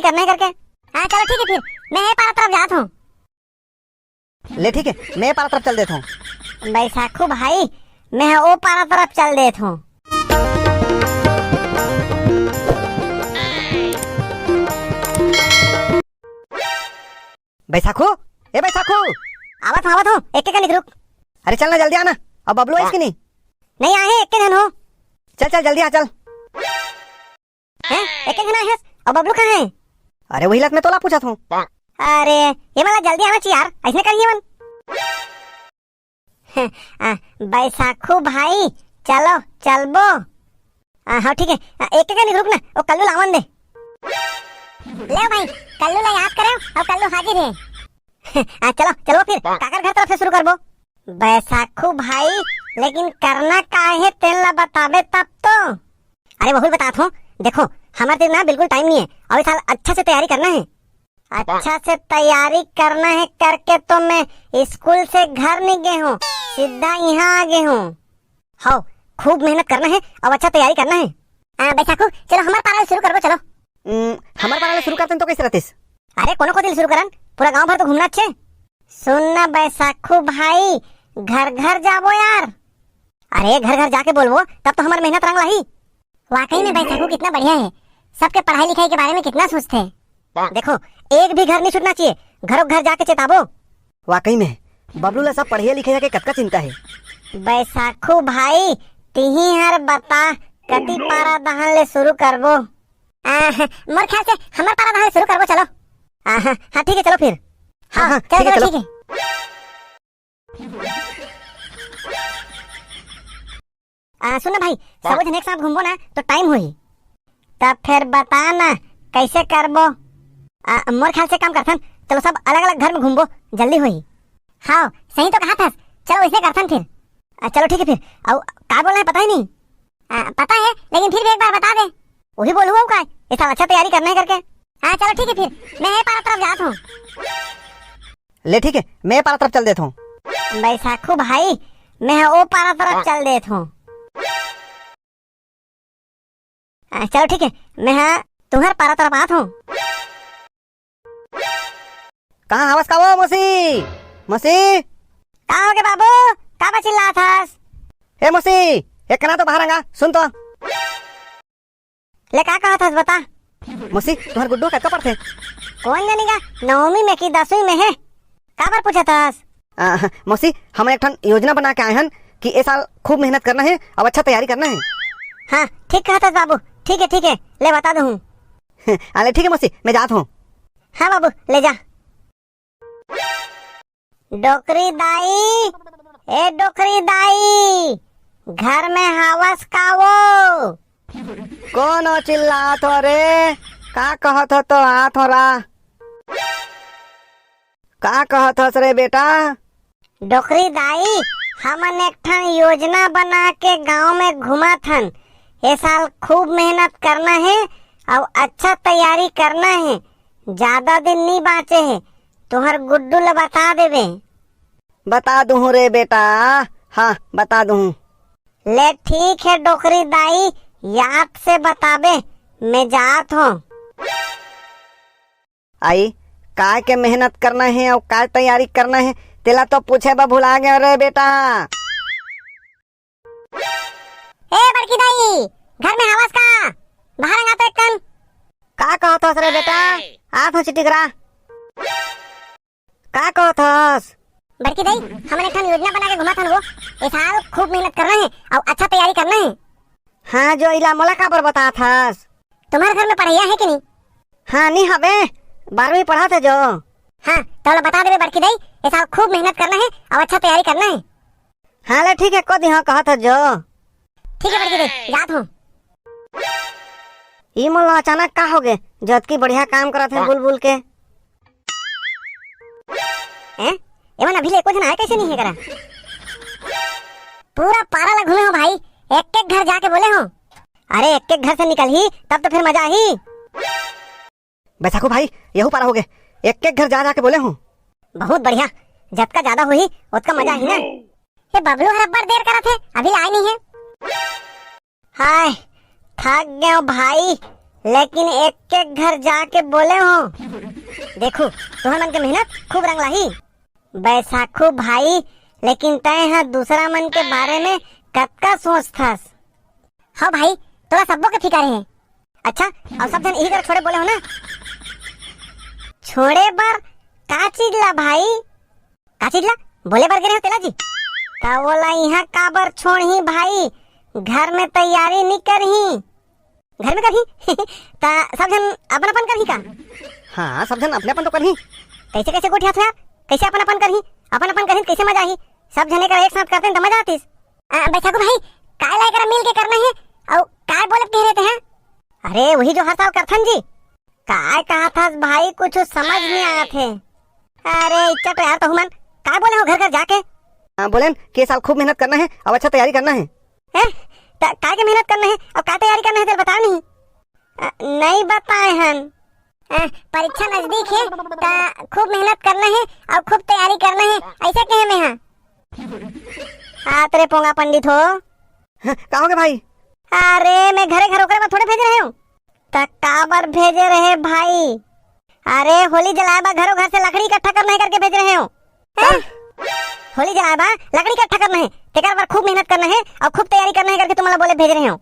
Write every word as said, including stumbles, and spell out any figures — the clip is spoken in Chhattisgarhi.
करना है करके। हाँ, चलो ठीक है फिर, मैं ये पारा तरफ जात हूँ। ले ठीक है, मैं ये पारा तरफ चल देत हूँ। बैसाखू भाई, मैं वो पारा तरफ चल देत हूँ। बैसाखू, ए बैसाखू। आवत हूँ, आवत हूँ, एक एक कनिक रुक। अरे चल ना, जल्दी आना। अब बबलू आइस कि नहीं? नहीं आए हैं, एक के झन हो। चल चल, जल्दी आ, चल। हैं? एक एक झन आए हैं, अब बबलू कहाँ है? अरे वही लत मैं तोला पूछत हूँ। अरे ये वाला जल्दी आना चाहिए यार, ऐसने करिए मन। आ, बैसाखू भाई, चलो चलबो। आ, हाँ ठीक है। आ, एक एक कनिक रुक ना, वो कल्लू लावन दे। ले भाई, कल्लू ला याद करे, अब कल्लू हाजिर है। आ, चलो चलो फिर, काकर घर तरफ से शुरू करबो? बैसाखू भाई, लेकिन करना का है तेन ला बताबे तब तो। अरे वही बतात हूँ, देखो, हमारे तीर ना बिल्कुल टाइम नहीं है, और इस साल अच्छा से तैयारी करना है। अच्छा से तैयारी करना है करके तो मैं स्कूल से घर नहीं गए हूँ, सीधा यहाँ आ गए हूँ। हाँ, खूब मेहनत करना है और अच्छा तैयारी करना है। आ, बैसाखू, चलो हमारे पारा ले शुरू करबो, चलो। हम्म, हमारे पारा ले शुरू करते हैं तो कैसे रहतीस? अरे कोनो कोती ले शुरू करन, पूरा गांव भर तो घूमना अच्छे। सुन ना बैसाखू भाई, घर घर जाबो यार। अरे घर घर जाके बोलबो, तब तो हमार मेहनत रंग लाही। वाकई में बैसाखू कितना बढ़िया है, सबके पढ़ाई लिखाई के बारे में कितना सोचते हैं। देखो, एक भी घर नहीं छूटना चाहिए, घरों घर जाके चेताबो। वाकई में बबलू ला सब पढ़िया लिखिया के कतका चिंता है। बैसाखू भाई, तिही हर बता, कती पारा दहन ले शुरू करबो? आ, मोर ख्याल से हमार पारा दहन ले शुरू करबो, चलो। आ, हाँ हाँ, ठीक है, चलो फिर। हाँ, हाँ, चलो ठीक है, चलो चलो। ठीक है। आ, सुन ना भाई, सबो झन एक साथ घूमबो ना तो टाइम होही। तब फिर बता ना, कैसे करबो? आ, मोर ख्याल से काम करथन, चलो सब अलग अलग घर में घूमबो, जल्दी होही। हाँ, सही तो कहा थस, चलो वैसे करथन फिर। आ, चलो ठीक है फिर। अउ का बोलना है पता ही नहीं। आ, पता है, लेकिन फिर भी एक बार बता दे। वही बोलू हूँ का, ये साल अच्छा तैयारी करना है करके। हाँ चलो ठीक है फिर, मैं ये पारा तरफ जात हूँ। ले ठीक है, मैं ये पारा तरफ चल देत हूँ। बैसाखू भाई, मैं वो पारा तरफ चल देत हूँ। आ, चलो ठीक है, मैं हाँ तुहर पारा तरफ आत हूँ। कहाँ हवस का वो मौसी? मौसी? का होगे बाबू? का बा चिल्लात हस? ए मौसी, एक कना तो बाहर आंगा, सुन तो। ले का कहत हस बता? मौसी, तुहर गुड्डू कतका पढ़थे? कौन जानी का, नौवीं में कि दसवीं में है? काबर पूछत हस? आ, मौसी, हमन एक ठन योजना बना के आए हन कि ए साल खूब मेहनत करना है और अच्छा तैयारी करना है। हाँ, ठीक कहत हस बाबू, ठीक है, ठीक है, ले बता दूँ। हाँ, ले ठीक है मौसी, मैं जात हूँ। हाँ बाबू, ले जा। डोकरी दाई, ए डोकरी दाई, घर में हावस का वो? कौन हो चिल्लात हो रे? का कहत हो तो आत हो रा। का कहत हस रे बेटा? डोकरी दाई, हमन एक ठन योजना बना के गांव में घूमत हन। ए साल खूब मेहनत करना है और अच्छा तैयारी करना है। ज्यादा दिन नी बाँचे हे, तुहर गुड्डू ल बता देबे। बता दूहूँ रे बेटा, हाँ, बता दूहूँ। ले ठीक हे डोकरी दाई, याद से बताबे, मैं जात हों। आई, काय के मेहनत करना हे अउ काय तैयारी करना हे, तेला तो पूछे बर भुला गेंव रे बेटा। ए बड़की दाई, घर में हवस का? बाहर आ तो एक कन। का कहत हस रे बेटा? आत हों चिटिकरा। का कहत हस? बड़की दाई, हमन एक ठन योजना बना के घुमत हन वो। ए साल खूब मेहनत करना हे अउ अच्छा तैयारी करना हे। हाँ जो, इला मोला काबर बतात हस? तुम्हर घर में पढ़इया हे कि नहीं? हाँ, नी हवे, बारहवीं पढ़त हे जो। हाँ, त ओला बता देबे बड़की दाई, ए साल खूब मेहनत करना हे अउ अच्छा तैयारी करना हे। हाँ ले ठीक हे, कह दिहूँ कहत हस जो। ठीक हे बड़की दाई, जात हों। ई मोला अचानक का होगे, जो अतकी बढ़िया काम करत हे बुलबुल के। हैं? एमन अभी ले एको झन आए कैसे नहीं हे करा? पूरा पारा ला घूमे हों भाई, एक एक घर जाके बोले हों। अरे एक एक घर से निकलही तब तो फिर मजा आही। बैसाखू भाई, यहू पारा होगे, एक एक घर जा जाके बोले हों। बहुत बढ़िया, जतका ज्यादा होही ओतका मजा आही ना। ए बबलू हर अब्बड़ देर करत हे, अभी आए नहीं हे। हाय, थक गेंव भाई, लेकिन एक एक घर जाके बोले हो, देखू, तुहर मन के मेहनत खूब रंग लाही। बैसाखू भाई, लेकिन तय ह दूसरा मन के बारे में कतका सोचथस? हाँ भाई, तोला सब्बो के फिकर हे। अच्छा, अउ सब झन इही कर छोड़े बोले हो ना? छोड़े बर का चीज ला भाई? का चीज ला? बोले बर गे रहे हो तेला जी? का ओला इहाँ काबर छोड़ही भाई? घर में तैयारी नी करही? घर में करही? त सब झन अपन अपन करही का? हाँ, सब झन अपने अपन तो करही। कैसे कैसे गोठियाथो यार? कैसे अपन अपन करही? अपन अपन करही त कैसे मजा आही? सब झने कर एक साथ करते त मजा आतिस। आ, बैसाखू भाई, काय ला एकरा मिल के करना हे? अउ काय बोले कह रहे थे हैं? अरे वही जो हर साल करथन जी। काय कहा था भाई, कुछ समझ नहीं आया थे। अरे इच्छा तो यार तहु मन, काय बोले हो घर घर जाके? हाँ, बोलेन कि ये साल खूब मेहनत करना हे, अब अच्छा तैयारी करना हे। हैं? त-, काय के मेहनत करना हे, अब काय तैयारी करना हे, तेल बताओ नहीं। अ, नहीं बताए हन। अ, परीक्षा नजदीक हे, त खूब मेहनत करना हे, अउ खूब तैयारी करना हे, ऐसा कहे में हाँ। हाथ रे पोंगा पंडित हो। हाँ, का हो गया भाई? अरे, मैं घरे घर ओकरे बर थोड़े भेजे रहे हूँ। त काबर भेजे रहे भाई? अरे, होली जलाए बर घरो घर से लकड़ी इकट्ठा करना हे करके भेजे रहे हूँ। हैं? होली जलाए बर लकड़ी इकट्ठा करना हे, तेकर बर खूब मेहनत करना हे अउ खूब तैयारी करना हे करके तुमन ला बोले भेजे रहे हूँ।